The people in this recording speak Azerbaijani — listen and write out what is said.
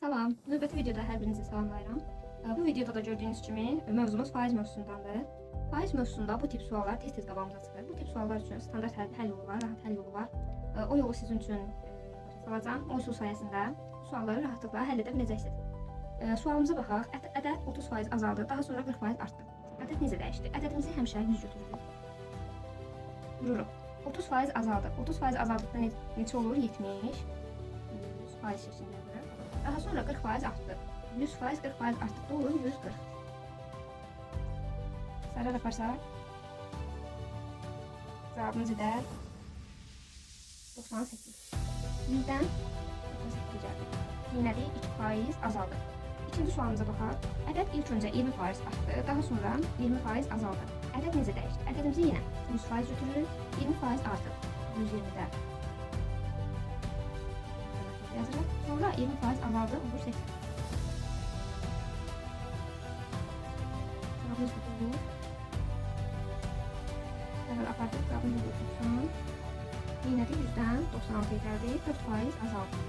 Salam. Növbəti videoda hər birinizi salamlayıram. Bu videoda da gördüyünüz kimi mövzumuz faiz mövzusundandır. Faiz mövzusunda bu tip suallar tez-tez qabağımıza çıxır. Bu tip suallar üçün standart həll yolu var, rahat həll yolu var. O yolu sizin üçün başa salacağam. O üsul sayəsində sualları rahatlıqla həll edə biləcəksiniz. Sualımıza baxaq. Ədəd 30% azaldı, daha sonra 40% artdı. Ədəd necə dəyişdi? Ədədimizi həmişə 100 götürürük. Vururuq. 30% azaldı. 30% azaldıqda neçə olur? 70. 100% şəklində yazırıq. Daha sonra 40% artdı. 100% 40% artdıqda olur 140. Sarı aparsaq cavabımız edər 98. 100-dən 98 gəldi. Yenədir 2% azaldı. İkinci sualımıza baxaq. Ədəd ilk öncə 20% artdı, daha sonra 20% azaldı. Ədəd necə dəyişdi? Ədədimizi yenə 100% götürürük, 20% artır. 120-də yazırıq. Sonra 20% azaldı, olur 80. Cavabımız bu olur. Dərhal apardıq, cavabımız olur 90. Yenə də 100-dən 96 gəldi, 4% azaldı.